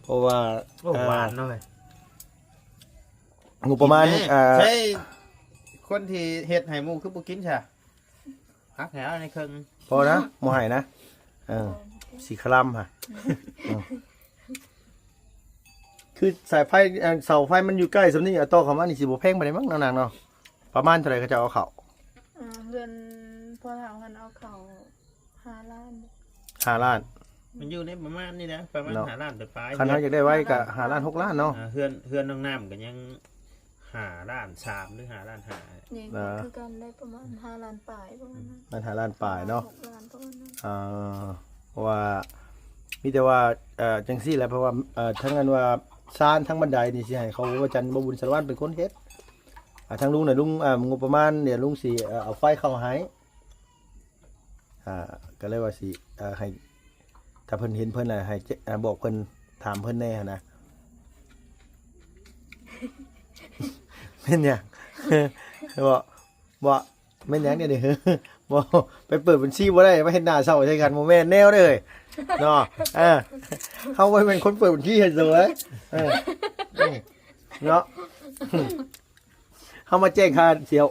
ເພາະວ່າ ໂອ້ ເອີ ຫວານເນາະເວີຍ ງົບປະມານ ເອີ ໃຊ່ ຄົນທີ່ເຮັດໃຫ້ໝູ່ຄືບໍ່ກິນຊະ? ຫັກໃຫ້ເອົາໃນເຄິ່ງ ພໍນະ ບໍ່ໃຫ້ນະ ເອີ ຊິຄະລຳຫະ ເອີ ຄືສາຍໄຟ ອັນເສົາໄຟມັນຢູ່ໃກ້ສ່ຳນີ້ ເອົາຕໍ່ເຂົ້າມານີ້ຊິບໍ່ແພງປານໃດມັ້ງ ນາງໆເນາະ ປະມານເທົ່າໃດເຂົາເຈົ້າເອົາເຂົ້າ? ອ່າ ເຮືອນພໍ່ເຖົ້າຫັ້ນເອົາເຂົ້າຫ້າລ້ານ ຫ້າລ້ານ ມັນຢູ່ໃນປະມານນີ້ແຫຼະ ປະມານ ເນາະ ຫ້າລ້ານປາຍໆ ຄັນເຮົາຢາກໄດ້ໄວກໍຫ້າລ້ານ ຫົກລ້ານເນາະ ອ່າ ເຮືອນ ເຮືອນນ້ອງນ້ຳກໍຍັງ ຫ້າລ້ານສາມ ຫຼື ຫ້າລ້ານຫ້າ ນີ້ ອ່າ ຄືກັນໄດ້ປະມານຫ້າລ້ານປາຍ ປະມານນັ້ນ ມັນຫ້າລ້ານປາຍເນາະ ຫ້າລ້ານປະມານນັ້ນ ອ່າ ເພາະວ່າ ມີແຕ່ວ່າ ເອີ ຈັ່ງຊີ້ແຫຼະ ເພາະວ່າ ເອີ ທັງອັນວ່າຊານ ທັງບັນໄດນີ້ ຊິໃຫ້ເຂົາ ວາຈັນ ບໍ່ບຸນ ສາລະວັນ ເປັນຄົນເຮັດ ອ່າ ທາງລຸງນະ ລຸງ ອ່າ ງົບປະມານ ດຽວລຸງຊິ ເອີ ເອົາໄຟເຂົ້າໃຫ້ ອ່າ ກໍເລີຍວ່າຊິ ເອີ ໃຫ້ ຖ້າເພິ່ນເຫັນເພິ່ນນະ ໃຫ້ ເອີ ບອກເພິ່ນ ຖາມເພິ່ນແດ່ຫັ້ນນະ ແມ່ນຫຍັງ? ບໍ່ ບໍ່ ແມ່ນຫຍັງແນວນີ້? ບໍ່ ໄປເປີດບັນຊີບໍ່ໄດ້ ມາເຮັດໜ້າເສົ້າໃສ່ກັນ ບໍ່ແມ່ນແນວເດ້ເນາະ ເອີ ເຮົາບໍ່ແມ່ນຄົນເປີດບັນຊີໃຫ້ໂຕເດ້ ເອີ ເນາະ ເຮົາມາແຈ້ງຄ່າ ເສຍ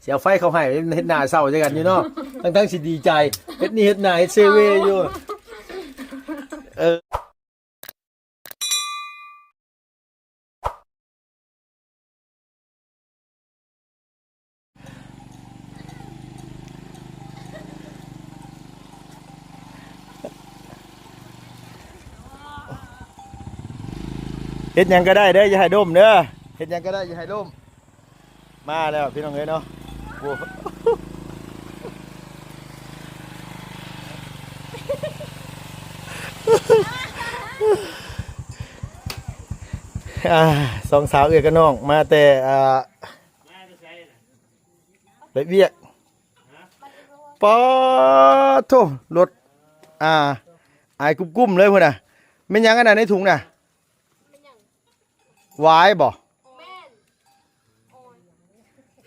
ເສຍໄຟເຂົາໃຫ້ ເຮັດໜ້າເສົ້າໃສ່ກັນຢູ່ເນາະ ທັງໆຊິດີໃຈ ເຮັດນີ້ເຮັດໜ້າ ເຮັດເຊເວຢູ່ ເອີ. ເຮັດຫຍັງກໍໄດ້ເດີ ຢ່າໃຫ້ດົມເດີ ເຮັດຫຍັງກໍໄດ້ ຢ່າໃຫ້ດົມ. ມາແລ້ວພີ່ນ້ອງເອີຍເນາະ ໂອ້ ອ່າ ສອງສາວເອື້ອຍກັບນ້ອງ ມາແຕ່ ອ່າ ໄປວຽກ ປາໂທ້ ລົດ ອ່າ ອາຍກຸ້ມໆເລີຍພຸ້ນນະ ແມ່ນຫຍັງອັນນັ້ນໃນຖົງນະ? ຫວາຍບໍ່?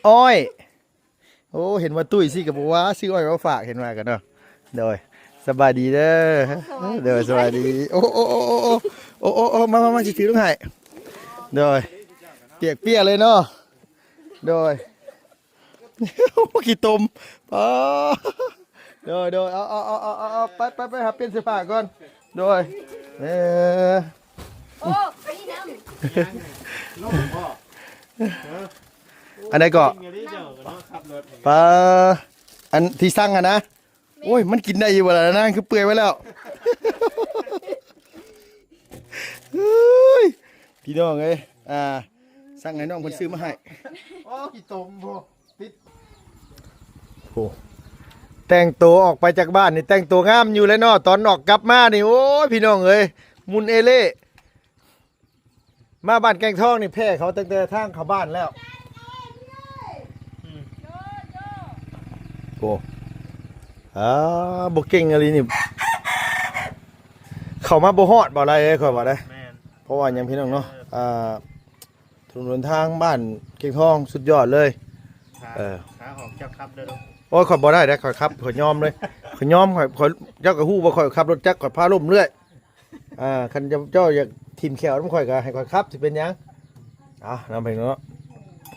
ອ້ອຍ ໂອ້ ເຫັນວ່າຕຸ້ຍຊິກໍບອກວ່າຊື້ອ້ອຍມາຝາກ ເຫັນວ່າກັນເນາະ ໂດຍ ສະບາຍດີເດີ ໂດຍ ສະບາຍດີ ໂອ້ ໂອ້ ໂອ້ ມາ ມາ ມາ ຊິຖືລົງໃຫ້ ໂດຍ ປຽກເປຍເລີຍເນາະ ໂດຍ ຂີ້ຕົມ ປາ ໂດຍ ໂດຍ ເອົາ ເອົາ ເອົາ ເອົາ ເອົາ ໄປ ໄປ ໄປຫາປ່ຽນເສື້ອຜ້າກ່ອນ ໂດຍ ເອີ ໂອ້ ນີ້ນຳ ລົງບໍ່? ຮະ? ອັນໃດເກາະ? ກິນອີ່ຫຼີເຈົ້າເນາະ ຂັບລົດນີ້ ປາ ອັນທີ່ສັ່ງຫັ້ນນະ? ໂອ້ຍ ມັນກິນໄດ້ຢູ່ບໍ່ລະນາງ? ຄືເປື່ອຍໄປແລ້ວ ເອີຍ ພີ່ນ້ອງເອີຍ ອ່າ ສັ່ງໃຫ້ນ້ອງເພິ່ນຊື້ມາໃຫ້ ໂອ້ ຂີ້ຕົມພຸ້ນ ຕິດ ໂອ້ ແຕ່ງໂຕອອກໄປຈາກບ້ານນີ້ ແຕ່ງໂຕງາມຢູ່ແລ້ວເນາະ ຕອນອອກກັບມານີ້ ໂອ້ຍ ພີ່ນ້ອງເອີຍ ໝຸ່ນເອເລ່ ມາບ້ານແກ້ງທອງນີ້ແພ້ເຂົາຕັ້ງແຕ່ທາງເຂົ້າບ້ານແລ້ວ ອືມ ໂອ້ ອ່າ ບໍ່ເກັ່ງອີ່ຫຼີນີ້ ເຂົ້າມາບໍ່ຮອດ ບໍ່ໄດ້ເອີຍ ຂ້ອຍວ່າໄດ໋ ແມ່ນ ເພາະວ່າຫຍັງ ພີ່ນ້ອງເນາະ ເອີ ອ່າ ຖະໜົນຫົນທາງບ້ານແກ້ງທອງສຸດຍອດເລີຍ ຂາ ເອີ ຂາອອກເຈົ້າຂັບເດີ ໂອ້ຍ ຂ້ອຍບໍ່ໄດ້ເດ້ ຂ້ອຍຂັບ ຂ້ອຍຍອມເລີຍ ຂ້ອຍຍອມ ຂ້ອຍ ຂ້ອຍ ເຈົ້າກໍຮູ້ວ່າຂ້ອຍຂັບລົດຈັກ ຂ້ອຍພາລົ້ມເລື້ອຍ ອ່າ ຄັນເຈົ້າ ເຈົ້າຢາກຖິ້ມແຂ້ວນຳຂ້ອຍກໍໃຫ້ຂ້ອຍຂັບ ຊິເປັນຫຍັງ ເອົານຳໄປເນາະ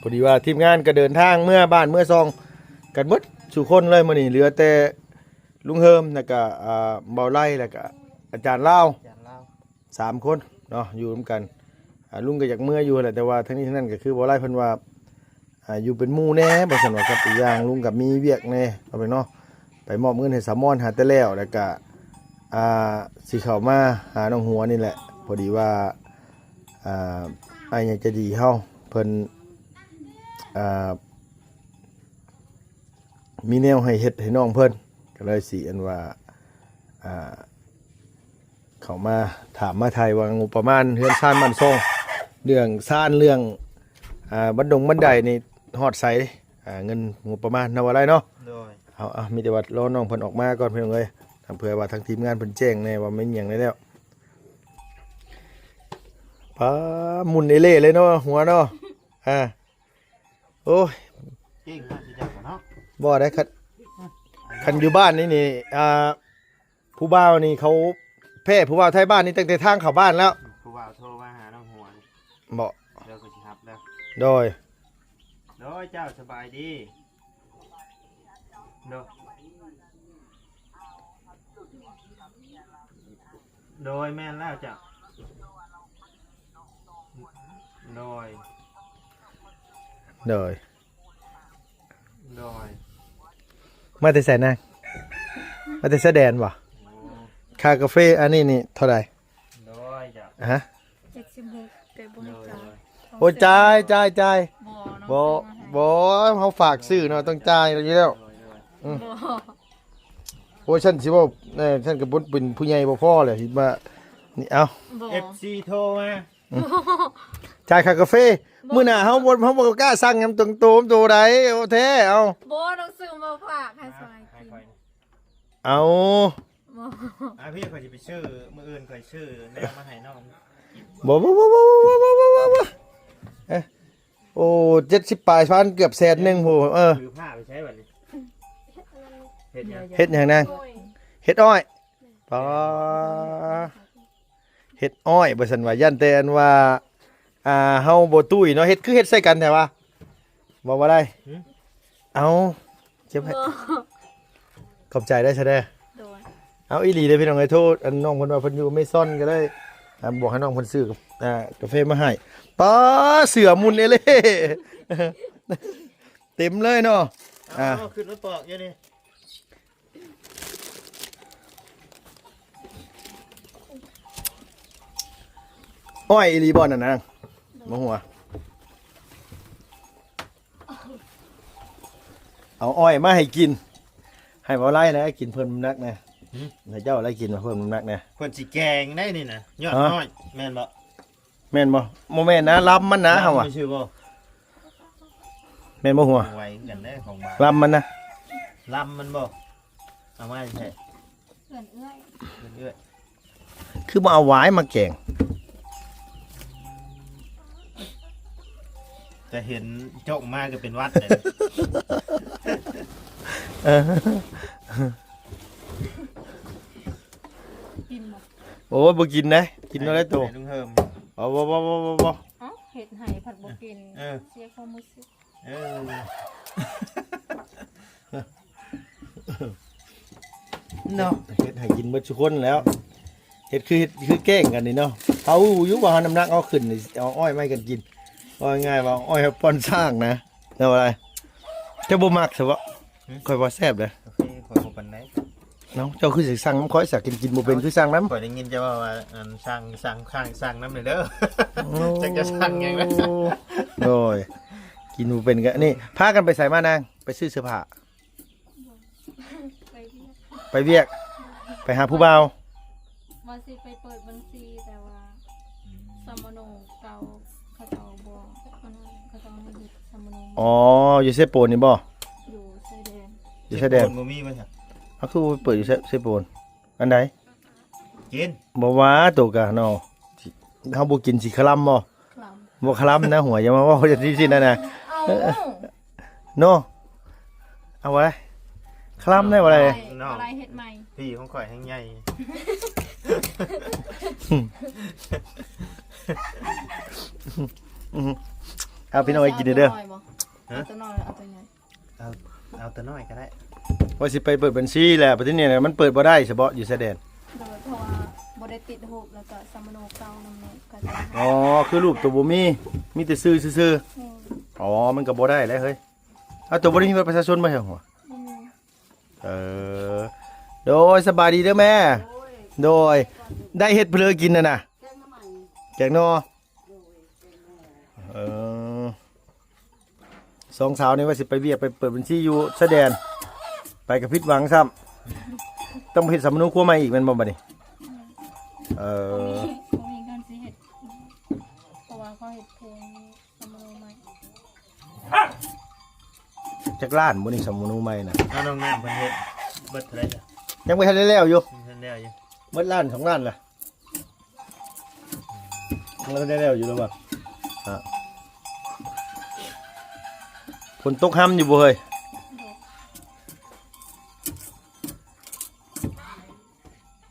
ພໍດີວ່າທີມງານກໍເດີນທາງເມືອບ້ານເມືອຊ່ອງກັນໝົດສູ່ຄົນເລີຍມື້ນີ້ ເຫຼືອແຕ່ລຸງເຮີມ ແລ້ວກໍ ອ່າ ເບົາໄລ ແລ້ວກໍອາຈານລາວ ອາຈານລາວ ສາມຄົນເນາະ ຢູ່ນຳກັນ ອ່າ ລຸງກໍຢາກເມືອຢູ່ແຫຼະ ແຕ່ວ່າທັງນີ້ທັງນັ້ນກໍຄືບໍ່ໄດ້ ເພິ່ນວ່າ ອ່າ ຢູ່ເປັນໝູ່ແດ່ ວ່າຊັ້ນວ່າ ກັບອີກຢ່າງລຸງກໍມີວຽກແດ່ ເອົາໄປເນາະ ໄປມອບເງິນໃຫ້ສາວມອນຫາແຕ່ແລ້ວ ແລ້ວກໍ ອ່າ ຊິເຂົ້າມາຫານ້ອງຫົວນີ້ແຫຼະ ພໍດີວ່າ ອ່າ ອ້າຍໃຫຍ່ໃຈດີເຮົາ ເພິ່ນ ອ່າ ມີແນວໃຫ້ເຮັດໃຫ້ນ້ອງເພິ່ນ ກໍເລີຍຊິ ອັນວ່າ ອ່າ ເຂົ້າມາຖາມມາໄຖ່ວ່າງົບປະມານເຮືອນຊານບ້ານຊ່ອງ ເລື່ອງຊານ ເລື່ອງ ອ່າ ບັນດົງບັນໄດນີ້ຮອດໃສ ອ່າ ເງິນງົບປະມານນຳວ່າໄດ້ເນາະ ໂດຍ ເອົາ ເອົາ ມີແຕ່ວ່າລໍນ້ອງເພິ່ນອອກມາກ່ອນ ພີ່ນ້ອງເອີຍ ເພື່ອວ່າທາງທີມງານເພິ່ນແຈ້ງແດ່ວ່າແມ່ນຫຍັງແດ່ແລ້ວ ປາ ໝຸ່ນເອເລ່ເລີຍເນາະ ຫົວເນາະ ອ່າ ໂອ້ຍ ເກັ່ງເນາະ ຊິຈັກເນາະ ບໍ່ໄດ້ ຄັນ ຄັນຢູ່ບ້ານນີ້ນີ້ ອ່າ ຜູ້ບ່າວນີ້ເຂົາແພ້ຜູ້ບ່າວໄທບ້ານນີ້ຕັ້ງແຕ່ທາງເຂົ້າບ້ານແລ້ວ ຜູ້ບ່າວ ບໍ່? ໂດຍ ຂ້ອຍຊິຮັບແລ້ວ. ໂດຍ ໂດຍ ເຈົ້າສະບາຍດີ. ໂດຍ ໂດຍ ແມ່ນແລ້ວເຈົ້າ. ໂດຍ ໂດຍ ໂດຍ ມາແຕ່ໃສນາງ? ມາແຕ່ຊາຍແດນບໍ່? ໂອ້ ຄ່າກາເຟອັນນີ້ນີ້ເທົ່າໃດ? ໂດຍ ເຈົ້າ ຮະ? ເຈັດສິບຫົກ ແຕ່ບໍ່ໃຫ້ຈ່າຍ. ໂອ້ ຈ່າຍ ຈ່າຍ ຈ່າຍ. ບໍ່ ບໍ່ ເຮົາຝາກຊື້ເນາະ ຕ້ອງຈ່າຍຢູ່ແລ້ວ. ໂດຍ ໂດຍ ອືມ ບໍ່ ໂອ້ຍ ຊັ້ນຊິເວົ້າ ເອີ ຊັ້ນກໍບໍ່ເປັນຜູ້ໃຫຍ່ບໍ່ພໍແຫຼະ ຄິດວ່ານີ້. ເອົ້າ ບໍ່ ເອັຟຊີໂທມາ ອືມ ຈ່າຍຄ່າກາເຟ. ບໍ່ ມື້ໜ້າເຮົາບໍ່ ເຮົາບໍ່ກ້າສັ່ງຫຍັງຕົງໂຕໂຕໃດ ໂອ້ແທ້. ເອົ້າ ບໍ່ ຕ້ອງຊື້ມາຝາກໃຫ້ສາຍກິນ. ເອົ້າ ບໍ່ ອ່າ ພີ່ ຂ້ອຍຊິໄປຊື້ ມື້ອື່ນຂ້ອຍຊື້ແນວມາໃຫ້ນ້ອງ. ບໍ່ ບໍ່ ບໍ່ ເອີ ໂອ້ ເຈັດສິບປາຍພັນ ເກືອບແສນໜຶ່ງພຸ້ນ. ເອີ ຖືຜ້າໄປໃຊ້ບັດນີ້ ເຮັດຫຍັງ? ເຮັດຫຍັງນາງ? ໂອ້ຍ ເຮັດອ້ອຍ. ປາ ເຮັດອ້ອຍວ່າຊັ້ນວ່າ ຢ້ານແຕ່ອັນວ່າ ອ່າ ເຮົາບໍ່ຕຸ້ຍເນາະ ເຮັດຄືເຮັດໃສ່ກັນແທ້ວະ ເວົ້າບໍ່ໄດ້. ຫື? ເອົ້າ ເກັບໃຫ້ ບໍ່ ຂອບໃຈໄດ້ຊະເດີ. ໂດຍ ເອົາ ອີ່ຫຼີເດີພີ່ນ້ອງເອີຍ. ໂທດ ອັນ ນ້ອງເພິ່ນວ່າເພິ່ນຢູ່ເມຊອນກໍເລີຍ ອ່າ ບອກໃຫ້ນ້ອງເພິ່ນຊື້ ອ່າ ກາເຟມາໃຫ້. ປາ ເສືອໝຸ່ນເອເລ່ ເຕັມເລີຍເນາະ. ເອົາ ອ່າ ເອົາ ຂຶ້ນມາປອກຢູ່ນີ້. ອ້ອຍອີ່ຫຼີບໍ່ນັ້ນນາງ? ບໍ່ຮູ້ວ່າ ເອົາອ້ອຍມາໃຫ້ກິນ ໃຫ້ເວົ້າໄລ່ນະ ກິນເພີ່ມນ້ຳໜັກນະ. ຫື? ໃຫ້ເຈົ້າໄລ່ກິນມາເພີ່ມນ້ຳໜັກນະ. ເພິ່ນຊິແກງໄດ້ນີ້ນະ ຍອດ ຮະ? ອ້ອຍ ແມ່ນບໍ່? ແມ່ນບໍ່? ບໍ່ແມ່ນນະ ລຳມັນນະ ເຮົາວ່າ ລຳຊື່ບໍ່? ແມ່ນບໍ່ຫົວ? ໄວຄືກັນເດ້ຂອງບາງ ລຳມັນນະ ລຳມັນບໍ່? ເອົາມາແທ້ ເພື່ອນເອື້ອຍ ເພື່ອນເອື້ອຍ ຄືບໍ່ເອົາຫວາຍມາແກງ? ຈະເຫັນຈົກມາກໍເປັນຫວັດເດ້. ເອີ ກິນບໍ່? ໂອ້ຍ ບໍ່ກິນເດ້ ກິນເທົ່າໃດໂຕ? ໃຫ້ລຸງເຮີມ. ເອົາ ບໍ່ ບໍ່ ບໍ່ ບໍ່ ບໍ່ ເອົ້າ ເຮັດໃຫ້ພັດບໍ່ກິນ. ເອີ ເສຍຄວາມຮູ້ສຶກ. ເອີ ເນາະ ເຮັດໃຫ້ກິນເບິດທຸກຄົນແລ້ວ. ເຮັດຄື ເຮັດຄືແກ້ງກັນນີ້ເນາະ. ເຮົາຮູ້ຢູ່ວ່າເຮົານ້ຳໜັກເຮົາຂຶ້ນນີ້ ເອົາອ້ອຍມາໃຫ້ກັນກິນ. ເວົ້າງ່າຍໆວ່າອ້ອຍເຮົາປ້ອນຊ້າງນະ. ແນວໃດ? ເຈົ້າບໍ່ມັກຊະບໍ? ຫື? ຂ້ອຍວ່າແຊບເດ້. ໂອເຄ ຂ້ອຍບໍ່ປານໃດ. ເອົ້າ ເຈົ້າຄືຊິສັ່ງນຳຂ້ອຍຊະ ກິນ ກິນບໍ່ເປັນ ເອົ້າ ຄືສັ່ງນຳ? ຂ້ອຍໄດ້ຍິນເຈົ້າເວົ້າວ່າ ອັນ ສັ່ງ ສັ່ງ ສັ່ງ ສັ່ງນຳແດ່ເດີ. ອໍ ຈັກຈະສັ່ງຫຍັງນະ. ໂດຍ ກິນບໍ່ເປັນກະນີ້. ພາກັນໄປໃສມານາງ? ໄປຊື້ເສື້ອຜ້າ? ໄປວຽກ ໄປວຽກ ໄປຫາຜູ້ບ່າວ? ວ່າຊິໄປເປີດບັນຊີ ແຕ່ວ່າ ອືມ ສຳມະໂນເກົ່າເຂົາເຈົ້າບໍ່ ອັນນັ້ນ ເຂົາເຈົ້າໃຫ້ເຮັດສຳມະໂນໃໝ່. ອໍ ຢູ່ເຊໂປນນີ້ບໍ່? ຢູ່ຊາຍແດນ. ຢູ່ຊາຍແດນ ເຊໂປນບໍ່ມີບໍ່ຊະ? ເອົາ ຄືບໍ່ໄປເປີດຢູ່ເຊ ເຊໂປນ? ອັນໃດ? ກິນ ບໍ່ວ່າໂຕກະເນາະ ເຮົາບໍ່ກິນຊິຄະລຳບໍ່? ຄະລຳ ບໍ່ຄະລຳນະ ຫົວຢ່າມາເວົ້າຈັ່ງຊີ້ນະນະ. ເອົາ ເນາະ ເອົາບໍ່ໄດ້ ຄະລຳໄດ້ບໍ່ໄດ້. ເນາະ ບໍ່ໄດ້ ເຮັດໃໝ່. ພີ່ຂອງຂ້ອຍແຮງໃຫຍ່. ອືມ ເອົາ ພີ່ນ້ອງໄປກິນເດີ. ເອົາ ເອົາໂຕນ້ອຍບໍ່? ຮະ? ເອົາໂຕນ້ອຍ ເອົາໂຕໃຫຍ່. ເອົາ ເອົາໂຕນ້ອຍກໍໄດ້. ວ່າຊິໄປເປີດບັນຊີແຫຼະ ບັດທີນີ້ນະ ມັນເປີດບໍ່ໄດ້ຊະເບາະ ຢູ່ຊາຍແດນ. ໂດຍ ເພາະວ່າບໍ່ໄດ້ຕິດຮູບ ແລ້ວກໍສຳມະໂນເກົ່ານຳເນາະ ກໍຈະ ອໍ ຄືຮູບໂຕບໍ່ມີ ມີແຕ່ຊື່ຊື່ໆ. ແມ່ນ. ອໍ ມັນກໍບໍ່ໄດ້ແຫຼະເຮີ້ຍ. ເອົາ ໂຕບໍ່ໄດ້ມີບັດປະຊາຊົນບໍ່ ເອີ ໂດຍ ສະບາຍດີເດີແມ່. ໂດຍ ໄດ້ເຮັດເຜີກິນຫັ້ນນະ ແກງໜໍ່. ເອີ ສອງສາວນີ້ວ່າຊິໄປວຽກ ໄປເປີດບັນຊີຢູ່ຊາຍແດນ ໄປກໍຜິດຫວັງຊ້ຳ ຕ້ອງໄປເຮັດສຳມະໂນຄົວໃໝ່ອີກແມ່ນບໍ່ບັດນີ້? ເອີ ບໍ່ມີ ບໍ່ມີເງິນຊິເຮັດ ເພາະວ່າເຂົາເຮັດໂຄງສຳມະໂນໃໝ່. ຈັກລ້ານບໍ່ນີ້ ສຳມະໂນໃໝ່ນະ? ເອົາ ນ້ອງນ້ຳເພິ່ນເຮັດເບິດເທົ່າໃດລະ? ຍັງບໍ່ທັນໄດ້ແລ້ວຢູ່ ຍັງບໍ່ທັນແລ້ວຢູ່ ເບິດລ້ານສອງລ້ານລະ. ແລ້ວໄດ້ແລ້ວຢູ່ແລ້ວວ່າ ອ່າ ຝົນຕົກຮຳຢູ່ບໍ່ເຮີ້ຍ? ບໍ່.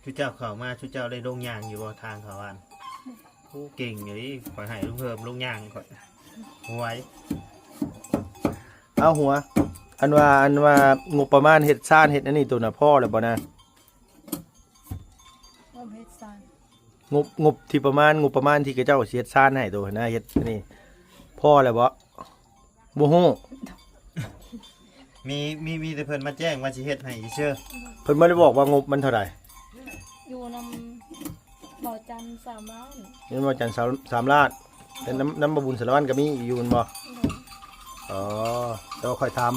ຊຸເຈົ້າເຂົ້າມາ ຊຸເຈົ້າໄດ້ລົງຍ່າງຢູ່ບໍ່ ທາງເຂົ້າບ້ານ? ໂອ້ ເກັ່ງອີ່ຫຼີ ຂ້ອຍໃຫ້ລຸງເພີ່ມລົງຍ່າງຂ້ອຍ ໄວ. ເອົາຫົວ ອັນວ່າ ອັນວ່າງົບປະມານເຮັດຊານເຮັດອັນນີ້ໂຕນະ ພໍແລ້ວບໍ່ນະ? ງົບເຮັດຊານ ງົບ ງົບທີ່ປະມານ ງົບປະມານທີ່ເຂົາເຈົ້າຊິເຮັດຊານໃຫ້ໂຕຫັ້ນນະ ເຮັດອັນນີ້ ພໍແລ້ວບໍ່? ບໍ່ຮູ້ ມີ ມີ ມີແຕ່ເພິ່ນມາແຈ້ງວ່າຊິເຮັດໃຫ້ຊື່ໆ. ເພິ່ນບໍ່ໄດ້ບອກວ່າງົບມັນເທົ່າໃດ? ຢູ່ນຳບ່າວຈັນສາມລ້ານ ຢູ່ນຳບ່າວຈັນສາມ ສາມລ້ານ ແຕ່ນຳ ນຳບ່າວບຸນສາລະວັນກໍມີອີກຢູ່ແມ່ນບໍ່? ໂດຍ ອໍ ແຕ່ວ່າຂ້ອຍຖາມ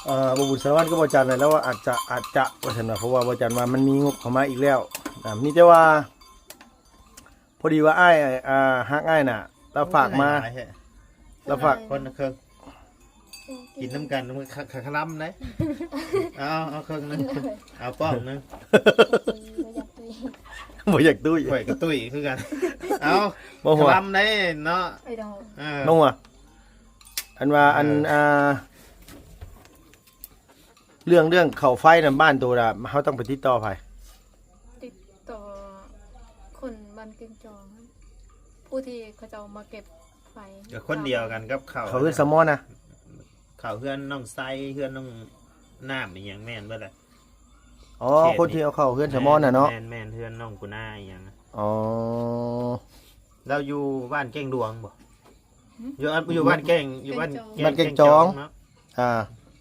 ເອີ ບ່າວບຸນສາລະວັນກັບບ່າວຈັນ ແລ້ວວ່າອາດຈະ ອາດຈະວ່າຊັ້ນນະ ເພາະວ່າບ່າວຈັນວ່າມັນມີງົບເຂົ້າມາອີກແລ້ວ ອ່າ ມີແຕ່ວ່າ ພໍດີວ່າອ້າຍ ອ່າ ຮັກອ້າຍນະ ລາວຝາກມາ ລາວຝາກ ຄົນລະເຄິ່ງ ກິນນຳກັນ ມັນຄະ ຄະ ຄະລຳໄດ໋. ເອົາ ເອົາເຄິ່ງໜຶ່ງ ເອົາປ້ອງໜຶ່ງ. ບໍ່ຢາກຕຸ້ຍ ບໍ່ຢາກຕຸ້ຍ ຂ້ອຍກໍຕຸ້ຍຄືກັນ. ເອົາ ບໍ່ຫົວ ຄະລຳໄດ໋ເນາະ ໄອ້ດອກ ເອີ ບໍ່ຫົວ ອັນວ່າ ເອີ ອັນ ອ່າ ເລື່ອງ ເລື່ອງເຂົ້າໄຟນຳບ້ານໂຕນະ ເຮົາຕ້ອງໄປຕິດຕໍ່ໃຜ? ຕິດຕໍ່ຄົນບ້ານແກ້ງຈອງ ຜູ້ທີ່ເຂົາເຈົ້າມາເກັບໄຟ ກໍຄົນດຽວກັນກັບເຂົ້າ ເຂົ້າເຮືອນສາມອນນະ ເຂົ້າເຮືອນນ້ອງໄຊ ເຮືອນນ້ອງນ້ຳອີ່ຫຍັງ ແມ່ນເບິດແຫຼະ. ອໍ ເຂດນີ້ ຄົນທີ່ເອົາເຂົ້າເຮືອນສາມອນນະເນາະ. ແມ່ນ ແມ່ນ ເຮືອນນ້ອງກຸນາອີ່ຫຍັງ. ອໍ ລາວຢູ່ບ້ານແກ້ງດວງບໍ່? ຫຶ? ຢູ່ ຢູ່ບ້ານແກ້ງ ຢູ່ບ້ານແກ້ງ ບ້ານແກ້ງຈອງ ແກ້ງຈອງເນາະ. ອ່າ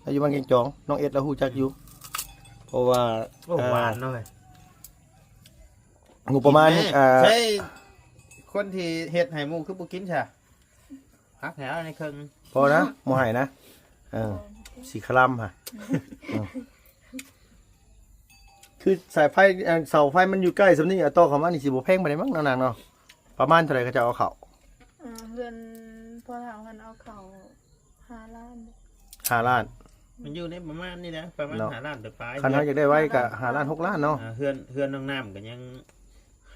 ລາວຢູ່ບ້ານແກ້ງຈອງ ນ້ອງເອັດລາວຮູ້ຈັກຢູ່ ເພາະວ່າ ໂອ້ ອ່າ ຫວານເນາະເວີຍ ງົບປະມານ ເອີ ໃຊ່ ຄົນທີ່ເຮັດໃຫ້ໝູ່ຄືບໍ່ກິນຊະ? ຮັກແລ້ວໃນເຄິ່ງ ພໍນະ ບໍ່ໃຫ້ນະ ເອີ ຊິຄະລຳຫະ ເອີ ຄືສາຍໄຟ ອັນເສົາໄຟມັນຢູ່ໃກ້ສ່ຳນີ້ ເອົາຕໍ່ເຂົ້າມານີ້ຊິບໍ່ແພງປານໃດມັ້ງ ນາງໆເນາະ. ປະມານເທົ່າໃດເຂົາເຈົ້າເອົາເຂົ້າ? ອ່າ ເຮືອນພໍ່ເຖົ້າຫັ້ນເອົາເຂົ້າຫ້າລ້ານ ຫ້າລ້ານ ມັນຢູ່ໃນປະມານນີ້ແຫຼະ ປະມານເນາະ ຫ້າລ້ານປາຍໆ. ຄັນເຮົາຢາກໄດ້ໄວກໍຫ້າລ້ານ ຫົກລ້ານເນາະ. ອ່າ ເຮືອນ ເຮືອນນ້ອງນ້ຳກໍຍັງ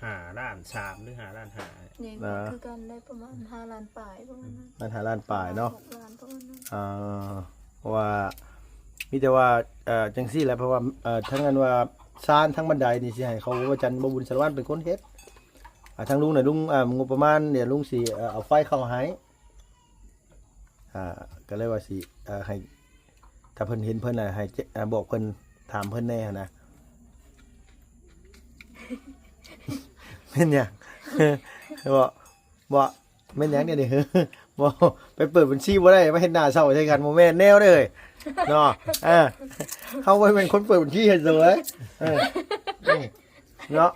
ຫ້າລ້ານສາມ ຫຼື ຫ້າລ້ານຫ້າ ນີ້ ນະ ຄືກັນໄດ້ປະມານຫ້າລ້ານປາຍ ປະມານນັ້ນ ຫ້າລ້ານປາຍເນາະ ຫົກລ້ານປະມານນັ້ນ. ອ່າ ເພາະວ່າ ມີແຕ່ວ່າ ເອີ ຈັ່ງຊີ້ແຫຼະ ເພາະວ່າ ເອີ ທັງອັນວ່າຊານ ທັງບັນໄດນີ້ ຊິໃຫ້ເຂົາ ວ່າຈັນ ບໍ່ບຸນສາລະວັນເປັນຄົນເຮັດ. ອ່າ ທາງລຸງນະ ລຸງ ອ່າ ງົບປະມານ ດຽວລຸງຊິ ເອີ ເອົາໄຟເຂົ້າໃຫ້. ອ່າ ກໍເລີຍວ່າຊິ ເອີ ໃຫ້ ຖ້າເພິ່ນເຫັນເພິ່ນນະ ໃຫ້ ເອີ ບອກເພິ່ນ ຖາມເພິ່ນແດ່ຫັ້ນນະ. ແມ່ນຫຍັງ? ບໍ່ ບໍ່ ແມ່ນຫຍັງດຽວນີ້? ບໍ່ ໄປເປີດບັນຊີບໍ່ໄດ້ ມາເຮັດໜ້າເສົ້າໃສ່ກັນ ບໍ່ແມ່ນແນວເດ້ເນາະ. ເອີ ເຮົາບໍ່ແມ່ນຄົນເປີດບັນຊີໃຫ້ໂຕເອີຍ ເອີ ເນາະ.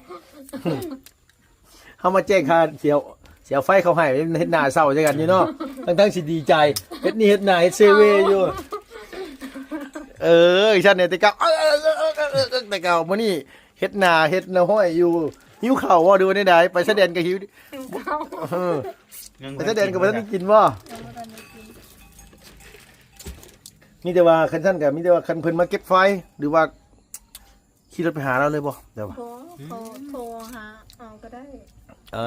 ເຮົາມາແຈ້ງຄ່າ ເສຍ ເສຍໄຟເຂົາໃຫ້ ເຮັດໜ້າເສົ້າໃສ່ກັນຢູ່ເນາະ ທັງໆຊິດີໃຈ ເຮັດນີ້ເຮັດໜ້າ ເຮັດເຊເວຢູ່. ເອີ ອີ່ຊັ້ນແດ່ແຕ່ເກົ່າ ແຕ່ເກົ່າ ມື້ນີ້ເຮັດໜ້າ ເຮັດໜ້າຫ້ອຍຢູ່. ຫິວເຂົ້າບໍ່ ຫຼືວ່າແນວໃດ? ໄປຊາຍແດນກໍຫິວ ຫິວເຂົ້າ ເອີ ຍັງ ໄປຊາຍແດນກໍບໍ່ທັນໄດ້ກິນບໍ່? ຍັງບໍ່ທັນໄດ້ກິນ. ມີແຕ່ວ່າ ຄັນຊັ້ນກໍມີແຕ່ວ່າ ຄັນເພິ່ນມາເກັບໄຟ ຫຼືວ່າ ຂີ່ລົດໄປຫາລາວເລີຍບໍ່? ແລ້ວ ບໍ່ ໂທ ໂທຫາເອົາກໍໄດ້. ເອີ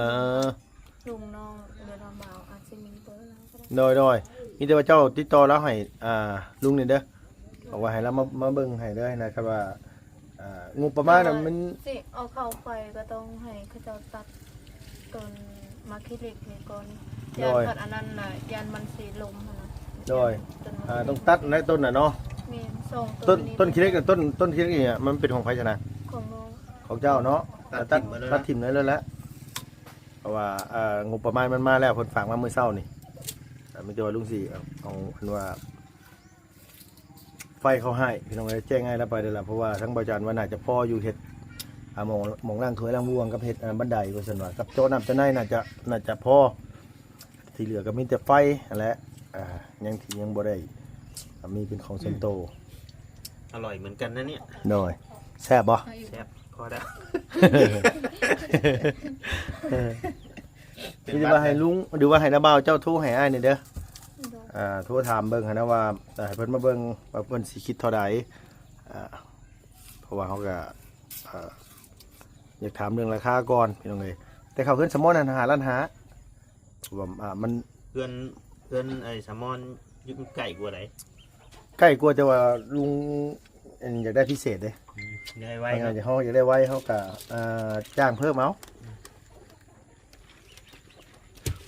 ລຸງນ້ອງ ຫຼືວ່າບ່າວ ອາດຊິມີເບີລາວກໍໄດ້. ໂດຍ ໂດຍ ມີແຕ່ວ່າເຈົ້າຕິດຕໍ່ລາວໃຫ້ ອ່າ ລຸງນີ້ເດີ ບອກວ່າໃຫ້ລາວມາ ມາເບິ່ງໃຫ້ເດີນະ ຄັນວ່າ ອ່າ ງົບປະມານນະ ມັນ ຊິເອົາເຂົ້າໄປກໍຕ້ອງໃຫ້ເຂົາເຈົ້າຕັດ ຕົ້ນໝາກຂີ້ເຫຼັກນີ້ກ່ອນ. ໂດຍ ຢ້ານເພິ່ນອັນນັ້ນນະ ຢ້ານມັນຊິລົ້ມຫັ້ນນະ. ໂດຍ ອ່າ ຕ້ອງຕັດໃນຕົ້ນນະເນາະ. ແມ່ນ ສອງຕົ້ນ ຕົ້ນ ຕົ້ນຂີ້ເຫຼັກນະ ຕົ້ນ ຕົ້ນຂີ້ເຫຼັກນີ້ມັນເປັນຂອງໃຜຊະນະ? ຂອງນ້ອງ ຂອງເຈົ້າເນາະ. ຕັດ ຕັດຖິ້ມໄປເລີຍ ຕັດຖິ້ມໄດ້ເລີຍແຫຼະ ເພາະວ່າ ເອີ ງົບປະມານມັນມາແລ້ວ ເພິ່ນຝາກມາມື້ເຊົ້ານີ້. ອ່າ ມີແຕ່ວ່າລຸງຊິເອົາ ເອົາອັນວ່າ ໄຟເຂົາໃຫ້ ພີ່ນ້ອງເອີຍ ແຈ້ງໃຫ້ລາວໄປເດີລະ ເພາະວ່າທາງບ່າວຈັນວ່າໜ້າຈະພໍຢູ່ເຮັດ ອ່າ ໝ່ອງ ໝ່ອງລ້າງຖ້ວຍລ້າງບ່ວງກັບເຮັດ ອ່າ ບັນໄດວ່າຊັ້ນວ່າ ກັບເຈາະນ້ຳເຈາະໃນໜ້າຈະ ໜ້າຈະພໍ. ທີ່ເຫຼືອກໍມີແຕ່ໄຟຫັ້ນແຫຼະ ອ່າ ຍັງທີ່ຍັງບໍ່ໄດ້ ອ່າ ມີເປັນຂອງສ່ວນໂຕ. ອືມ ອະລ່ອຍເໝືອນກັນນະເນຍ. ໂດຍ ແຊບບໍ່? ແຊບ ພໍແລ້ວ. ເອີ ມີແຕ່ວ່າໃຫ້ລຸງ ຫຼືວ່າໃຫ້ນ້າບ່າວເຈົ້າໂທໃຫ້ອ້າຍນີ້ເດີ ໂດຍ ອ່າ ໂທຖາມເບິ່ງຫັ້ນນະວ່າ ເອີ ໃຫ້ເພິ່ນມາເບິ່ງວ່າເພິ່ນຊິຄິດເທົ່າໃດ ອ່າ ເພາະວ່າເຮົາກໍ ອ່າ ຢາກຖາມເລື່ອງລາຄາກ່ອນ ພີ່ນ້ອງເອີຍ. ແຕ່ເຂົ້າເຮືອນສະໝອນຫັ້ນຫ້າລ້ານຫ້າ ເພາະວ່າ ອ່າ ມັນ ເຮືອນ ເຮືອນໄອ້ສະໝອນຢູ່ໃກ້ກວ່າໃດ? ໃກ້ກວ່າ ແຕ່ວ່າລຸງ ອັນ ຢາກໄດ້ພິເສດເດ້. ອືມ ຢາກໄດ້ໄວເນາະ. ເອີ ເຮົາຢາກໄດ້ໄວ ເຮົາກໍ ອ່າ ຈ້າງເພີ່ມເອົາ. ອືມ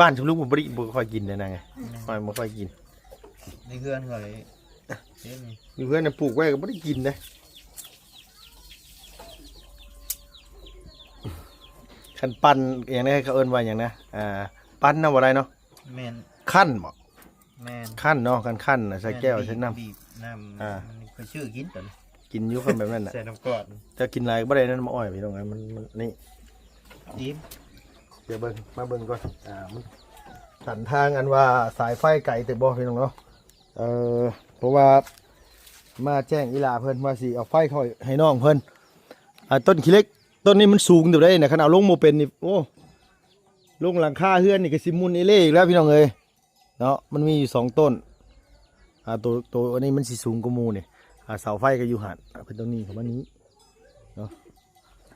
ບ້ານໆຊຸມລຸງບໍ່ໄດ້ ບໍ່ຄ່ອຍກິນເດ້ນາງເອີຍ ຂ້ອຍບໍ່ຄ່ອຍກິນ. ໃນເຮືອນຂ້ອຍເຮັດນີ້ ຢູ່ເຮືອນນະ ປູກໄວ້ກໍບໍ່ໄດ້ກິນເດ້. ຄັນປັ່ນອີ່ຫຍັງນະ ເຂົາເອີ້ນວ່າຫຍັງນະ ອ່າ ປັ່ນນະບໍ່ໄດ້ເນາະ. ແມ່ນ ຄັ້ນບໍ? ແມ່ນ ຄັ້ນເນາະ ຄັ້ນໆນະ ໃສ່ແກ້ວ ແມ່ນ ໃສ່ນ້ຳ ບີບນ້ຳ ອ່າ ມັນຄ່ອຍຊື້ກິນຕອນນີ້ ກິນຢູ່ຄັນແບບນັ້ນນະ ໃສ່ນ້ຳກອດ. ແຕ່ກິນຫຼາຍກໍບໍ່ໄດ້ນັ້ນ ໝາກອ້ອຍພີ່ນ້ອງ ມັນ ມັນນີ້ ອີ່ມ. ດຽວເບິ່ງ ມາເບິ່ງກ່ອນ ອ່າ ມັນສັນທາງອັນວ່າສາຍໄຟໄກເຕີບບໍ່ພີ່ນ້ອງເນາະ. ເອີ ເພາະວ່າມາແຈ້ງອີ່ຫຼ້າເພິ່ນວ່າຊິເອົາໄຟເຂົ້າໃຫ້ນ້ອງເພິ່ນ ອ່າ ຕົ້ນຂີ້ເຫຼັກ ຕົ້ນນີ້ມັນສູງເຕີບໃດນະ ຄັນເອົາລົງບໍ່ເປັນນີ້ ໂອ້ ລົງຫຼັງຄາເຮືອນນີ້ກໍຊິໝຸ່ນເອເລ່ອີກແລ້ວພີ່ນ້ອງເອີຍ. ເນາະ ມັນມີຢູ່ສອງຕົ້ນ ອ່າ ໂຕ ໂຕອັນນີ້ມັນຊິສູງກວ່າໝູ່ນີ້ ອ່າ ເສົາໄຟກໍຢູ່ຫັ້ນ ອ່າ ເພິ່ນຕ້ອງໜີ້ເຂົ້າມານີ້ເນາະ.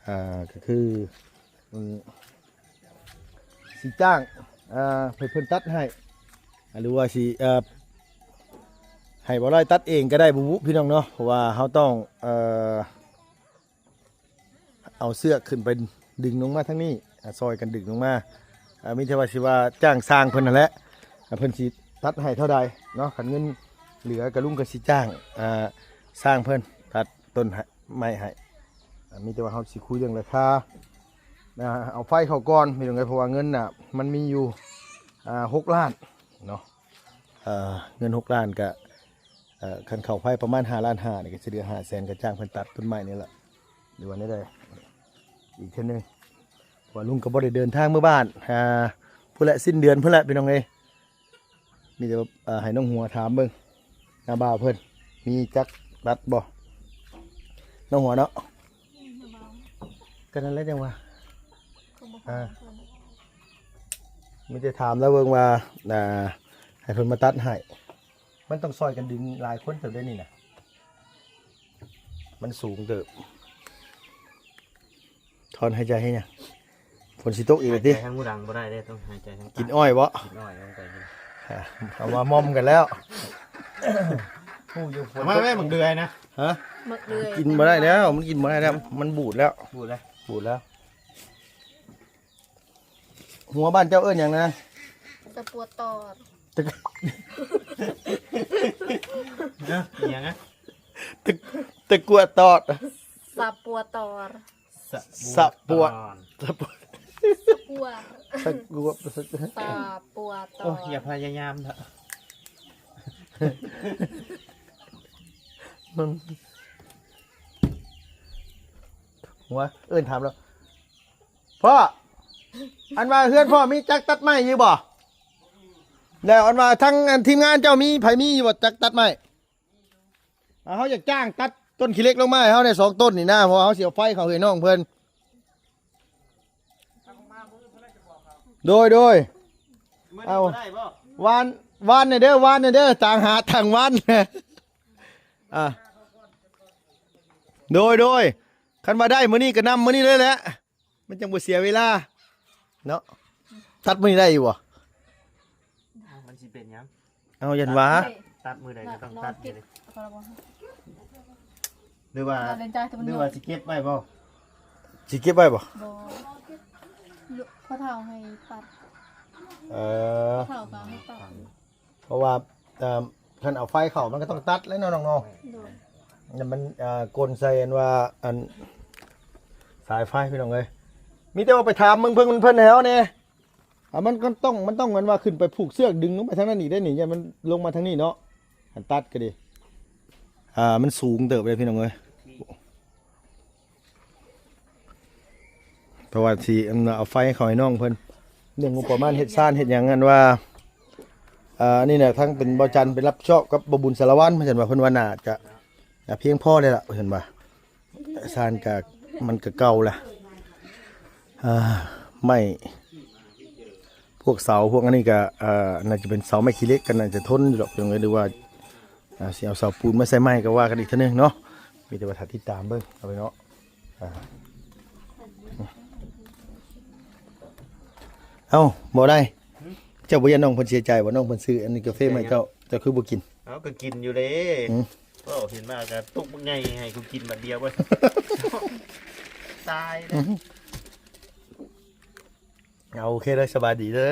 ອ່າ ກໍຄື ອືມ ຊິຈ້າງ ອ່າ ໃຫ້ເພິ່ນຕັດໃຫ້ ອ່າ ຫຼືວ່າຊິ ເອີ ໃຫ້ບໍ່ໄດ້ຕັດເອງກໍໄດ້ ບໍ່ຮູ້ພີ່ນ້ອງເນາະ ເພາະວ່າເຮົາຕ້ອງ ເອີ ເອົາເຊືອກຂຶ້ນໄປດຶງລົງມາທາງນີ້ ອ່າ ຊ່ອຍກັນດຶງລົງມາ ອ່າ ມີແຕ່ວ່າຊິວ່າຈ້າງຊ່າງເພິ່ນຫັ້ນແຫຼະ ອ່າ ເພິ່ນຊິຕັດໃຫ້ເທົ່າໃດເນາະ. ຄັນເງິນເຫຼືອກໍລຸງກໍຊິຈ້າງ ອ່າ ຊ່າງເພິ່ນຕັດຕົ້ນໄມ້ໃຫ້ ອ່າ ມີແຕ່ວ່າເຮົາຊິຄຸຍເລື່ອງລາຄາ ອ່າ ເອົາໄຟເຂົ້າກ່ອນພີ່ນ້ອງເອີຍ ເພາະວ່າເງິນນະມັນມີຢູ່ ອ່າ ຫົກລ້ານເນາະ. ເອີ ເງິນຫົກລ້ານກະ ເອີ ຄັນເຂົ້າໄຟປະມານຫ້າລ້ານຫ້ານີ້ ກໍຊິເຫຼືອຫ້າແສນ ກໍຈ້າງເພິ່ນຕັດຕົ້ນໄມ້ນີ້ລະ ຫຼືວ່າແນວໃດ ອີກເທື່ອໜຶ່ງ ເພາະວ່າລຸງກໍບໍ່ໄດ້ເດີນທາງເມືອບ້ານ ອ່າ ພຸ້ນແຫຼະ ສິ້ນເດືອນພຸ້ນແຫຼະພີ່ນ້ອງເອີຍ. ມີແຕ່ວ່າ ເອີ ໃຫ້ນ້ອງຫົວຖາມເບິ່ງ ນ້າບ່າວເພິ່ນມີຈັກຕັດບໍ່ ນ້ອງຫົວເນາະ. ກໍນັ້ນແຫຼະຈັ່ງວ່າ ອ່າ ມີແຕ່ຖາມລາວເບິ່ງວ່າ ອ່າ ໃຫ້ເພິ່ນມາຕັດໃຫ້ ມັນຕ້ອງຊ່ອຍກັນດຶງຫຼາຍຄົນເຕີບເດ້ນີ້ນະ ມັນສູງເຕີບ. ຖອນຫາຍໃຈເຮັດຫຍັງ? ຝົນຊິຕົກອີກແລ້ວຕິ? ຫາຍໃຈທາງຫູດັງບໍ່ໄດ້ເດ້ ຕ້ອງຫາຍໃຈທາງປາກ. ກິນອ້ອຍບໍ? ກິນອ້ອຍ ເອົາມາມອມກັນແລ້ວ. ຮູ້ຢູ່ຝົນຕົກ. ເອົາມາແມ່ ໝາກເດືອຍນະ. ຮະ? ໝາກເດືອຍ ກິນບໍ່ໄດ້ແລ້ວ ມັນກິນບໍ່ໄດ້ແລ້ວ ມັນບູດແລ້ວ. ບູດແລ້ວ? ບູດແລ້ວ. ຫົວບ້ານເຈົ້າເອີ້ນຫຍັງນະ? ສະປົວຕອດ. ຮະ? ອີຫຍັງນະ? ຕະ ຕະກົວຕອດ. ສະປົວຕອດ. ສະ ສະປົວ ສະປົວ ສະປົວ ສະກົວ ສະ ສະປົວຕອດ. ໂອ້ຍ ຢ່າພະຍາຍາມເຖາະ. ມັນ ຫົວ ເອີ້ນຖາມແລ້ວ. ພໍ່ ອັນວ່າເຮືອນພໍ່ມີຈັກຕັດໄມ້ຢູ່ບໍ່? ແລ້ວອັນວ່າທາງ ອັນ ທີມງານເຈົ້າມີ ໃຜມີຢູ່ບໍ່ຈັກຕັດໄມ້? ອ່າ ເຮົາຢາກຈ້າງຕັດຕົ້ນຂີ້ເຫຼັກລົງມາໃຫ້ເຮົາແດ່ສອງຕົ້ນນີ້ນະ ເພາະວ່າເຮົາຊິເອົາໄຟເຂົ້າໃຫ້ນ້ອງເພິ່ນ. ໂດຍ ໂດຍ. ມື້ນີ້ບໍ່ໄດ້ບໍ່? ວານ ວານແດ່ເດີ ວານແດ່ເດີ ຕາງຫາ ຕາງວານ. ອ່າ ໂດຍ ໂດຍ. ຄັນວ່າໄດ້ມື້ນີ້ກໍນຳມື້ນີ້ເລີຍແຫຼະ. ມັນຈັ່ງບໍ່ເສຍເວລາເນາະ. ຕັດມື້ນີ້ໄດ້ຢູ່ບໍ່? ມັນຊິເປັນຫຍັງ? ເອົາ ຢ້ານວ່າ ຕັດ ຕັດມື້ໃດກໍຕ້ອງຕັດຢູ່ເດ້. ຫຼືວ່າ ຫຼືວ່າຊິເກັບໄວ້ບໍ່? ຊິເກັບໄວ້ບໍ່? ບໍ່ ພໍ່ເຖົ້າໃຫ້ຕັດ. ເອີ ພໍ່ເຖົ້າກໍໃຫ້ຕັດ. ເພາະວ່າ ເອີ ຄັນເອົາໄຟເຂົ້າມັນກໍຕ້ອງຕັດແຫຼະເນາະນ້ອງເນາະ. ໂດຍ. ມັນ ເອີ ກົນໃສ່ອັນວ່າ ອັນ ສາຍໄຟພີ່ນ້ອງເອີຍ. ມີແຕ່ວ່າໄປຖາມເບິ່ງເພິ່ນ ເພິ່ນແຖວແດ່. ອ່າ ມັນກໍຕ້ອງ ມັນຕ້ອງແມ່ນວ່າຂຶ້ນໄປຜູກເຊືອກດຶງລົງໄປທາງນັ້ນອີກໄດ໋ນີ້. ຢ້ານມັນລົງມາທາງນີ້ເນາະ ຄັນຕັດກໍດີ. ອ່າ ມັນສູງເຕີບເດ້ພີ່ນ້ອງເອີຍ. ເພາະວ່າຊິ ອັນ ເອົາໄຟເຂົ້າໃຫ້ນ້ອງເພິ່ນ ເລື່ອງງົບປະມານເຮັດຊານເຮັດຫຍັງ ອັນວ່າ ເອີ ອັນນີ້ນະ ທັງເປັນບ່າວຈັນເປັນຮັບຜິດຊອບກັບບ່າວບຸນສາລະວັນ ເພິ່ນວ່າ ເພິ່ນວ່າໜ້າຈະ ໜ້າພຽງພໍແລ້ວລະ ເພິ່ນວ່າ. ຊານກະ ມັນກະເກົ່າລະ ອ່າ ໄມ້ ພວກເສົາພວກອັນນີ້ກະ ອ່າ ໜ້າຈະເປັນເສົາໄມ້ຂີ້ເຫຼັກ ກໍໜ້າຈະທົນຢູ່ດອກ ພີ່ນ້ອງເອີຍ. ຫຼືວ່າ ອ່າ ຊິເອົາເສົາປູນມາໃສ່ໃໝ່ກໍວ່າກັນອີກເທື່ອໜຶ່ງເນາະ. ມີແຕ່ວ່າຖ້າຕິດຕາມເບິ່ງເອົາໄປເນາະ. ອ່າ ເອົ້າ ບໍ່ໄດ້ ເຈົ້າບໍ່ຢ້ານນ້ອງເພິ່ນເສຍໃຈບໍ່? ນ້ອງເພິ່ນຊື້ອັນນີ້ກາເຟມາໃຫ້ເຈົ້າ ເຈົ້າຄືບໍ່ກິນ? ເອົາ ກໍກິນຢູ່ເດ້. ອືມ ເວົ້າເຫັນວ່າກໍຕຸກບັກໃຫຍ່ໃຫ້ກູກິນບາດດຽວເວີຍ. ຕາຍເດ້. ອືມ ເອົາ ໂອເຄເດີ ສະບາຍດີເດີ.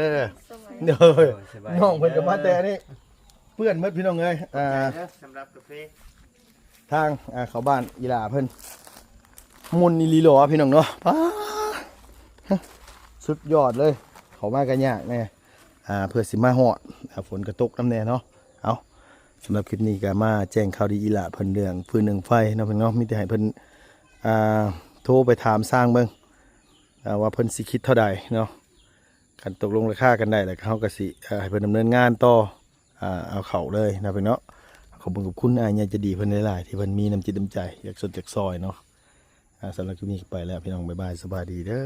ສະ ໂດຍ ສະບາຍດີ ນ້ອງເພິ່ນກໍມາແຕ່ນີ້ ເປື້ອນໝົດພີ່ນ້ອງເອີຍ ອ່າ ຂອບໃຈເດີ ສຳລັບກາເຟ ທາງ ອ່າ ເຂົ້າບ້ານອີ່ຫຼ້າເພິ່ນ ມົນອີ່ຫຼີຫຼໍ ພີ່ນ້ອງເນາະ ປ້າ ສຸດຍອດເລີຍ ເຂົ້າມາກໍຍາກແດ່ ອ່າ ເພື່ອຊິມາຮອດ ອ່າ ຝົນກໍຕົກນຳແດ່ເນາະ ເອົາ ສຳລັບຄລິບນີ້ກໍມາແຈ້ງຂ່າວດີອີ່ຫຼ້າເພິ່ນເລື່ອງຟືນເລື່ອງໄຟເນາະ ພີ່ນ້ອງເນາະ ມີແຕ່ໃຫ້ເພິ່ນ ອ່າ ໂທໄປຖາມຊ່າງເບິ່ງ ອ່າ ວ່າເພິ່ນຊິຄິດເທົ່າໃດເນາະ ຄັນຕົກລົງລາຄາກັນໄດ້ແລ້ວ ເຮົາກໍຊິ ອ່າ ໃຫ້ເພິ່ນດຳເນີນງານຕໍ່ ອ່າ ເອົາເຂົ້າເລີຍເນາະ ພີ່ນ້ອງເນາະ ຂອບຄຸນ ຂອບຄຸນອ້າຍໃຫຍ່ໃຈດີເພິ່ນຫຼາຍໆ ທີ່ເພິ່ນມີນ້ຳຈິດນ້ຳໃຈ ຢາກຊ່ວຍຢາກຊ່ອຍເນາະ ອ່າ ສຳລັບຄລິບນີ້ກໍໄປແລ້ວ ພີ່ນ້ອງ ບາຍບາຍ ສະບາຍດີເດີ.